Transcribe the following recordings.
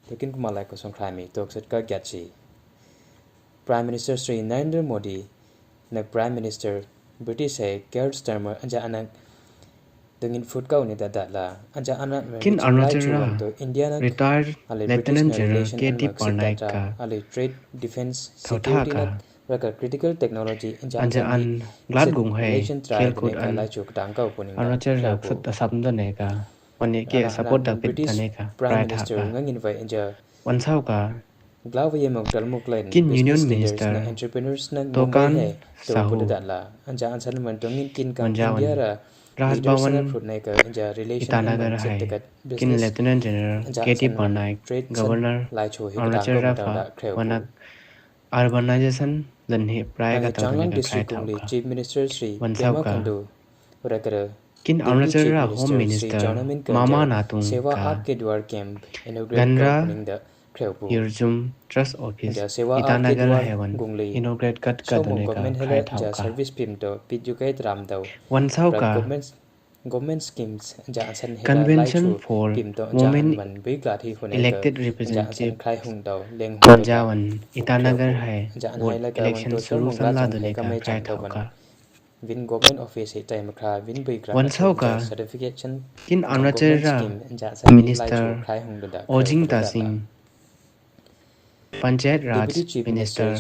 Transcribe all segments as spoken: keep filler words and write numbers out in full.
Tokin kuma lai ko songkhrai mi tok set ka gyat si. Prime Minister Shri Narendra Modi, na Prime Minister British hai Keir Starmer, anja anak dongin food kau ni da da la, anja anak kin Arunachal ra India na retired Lieutenant General K T Parnaik ka ale trade, defense, security na raka critical technology anja an glat gung hai khel kut an Arunachal ra sut asap da ne ka. Wan ye ke support da pit da ne ka, Prime Minister ngangin vai anja. Wan sau ka kin Union Minister Tokan Sahu wan ja wan Raj Bhavan Itanagar hai, kin Lieutenant General K T Parnaik, Governor Arunachal ra pha wan ak urbanization lan hi prai ka tau dune ka khrai thauka. Wan sau ka kin Arunachal ra Home Minister Mama Natung ka ganra Yurzum Trust Office Itanagar hai wan inaugurate kat ka dune ka khrai thauka. Wan sau ka Convention for Women Elected Representative wan ja wan Itanagar hai ward election suru samla dune ka khrai thauka. Wan sau ka kin Arunachal ra Minister Ojing Tasing Panchayat Raj Minister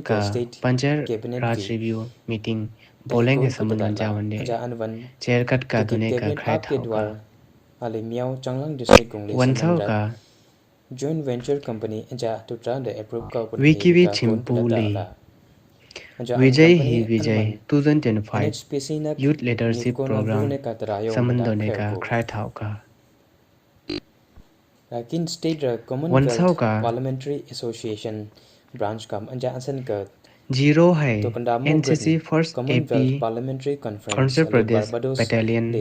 ka Panchayat Raj Review meeting boleng e saman wan ja wan de chair kat ka dune ka khrai thauka. Wan sau ka Vicky V Chimpuli, Vijay Hi Vijay two thousand twenty-five Youth Leadership Program saman dune ka khrai thauka. Wan sau ka Ziro hai N C C First A P Arunachal Pradesh Battalion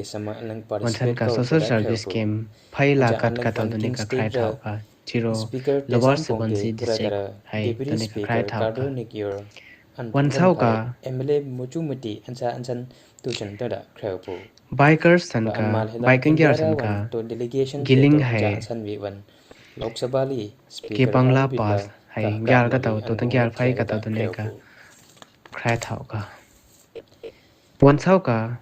wan san ka social service camp phai la kat ka tau dune ka khrai thauka. Ziro Lower Subansiri District hai dune ka khrai thauka. Wan sau ka Bikers san ka, bike ngiar san ka, Gilling hai Kepang La Pass hai ngiar ka tau, tota ngiar phai ka tau dune ka khrai thauka. Wan sau ka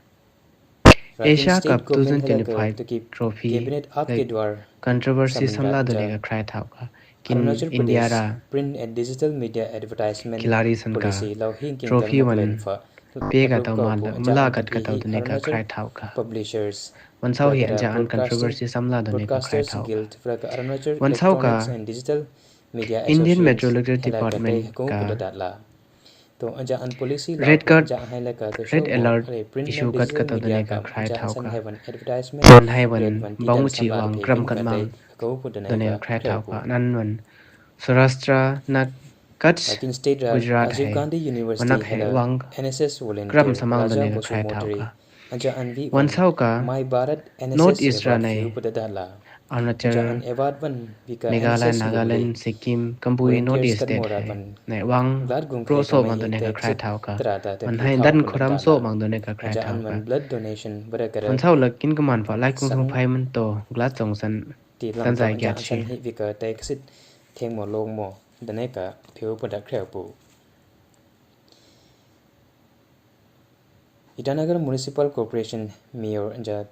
Asia Cup two thousand twenty-five trophy controversy samla dune ka khrai thauka. Kin India ra khiladi san ka trophy wan pe ka tau mala kat ka tau dune ka khrai thauka. Wan sau hi anja an controversy samla dune ka khrai thauka. Wan sau ka Indian Meteorological Department ka red card, red alert issue kat ka tau dune ka khrai thauka. Wan hai wan bang chi wang kram kat mang dune ka khrai thauka. Nan wan Saurashtra na Kutch Gujarat hai wan ak hai wang kram samang dune ka khrai thauka. Wan sau ka North East ra nai Arunachal, Meghalaya, Nagaland, Sikkim, Kampuchea, North East state hai nai wang ro so mang dune ka khrai thauka. Wan hai dan khuram so mang dune ka khrai thauka. Wan sau la kin kaman pha lai kung sung phai man to glat song san tan zai gyat shi. Itanagar Municipal Corporation Mayor anja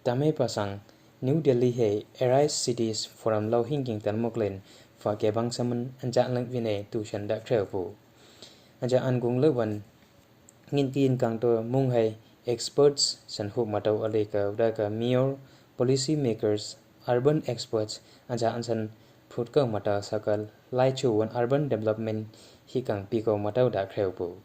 Tame Phassang New Delhi hai Arise Cities Forum lauhin king talmoklen pha kebang saman anja lang vine tu shan da khreu pu. Anja an gung lewan ngin kin kang to mung hai experts san hu matau alika uda ka mayor, policy makers, urban experts anja an san phut kau matau sakal lai chu wan urban development hi kang pi kau matau da khreu pu.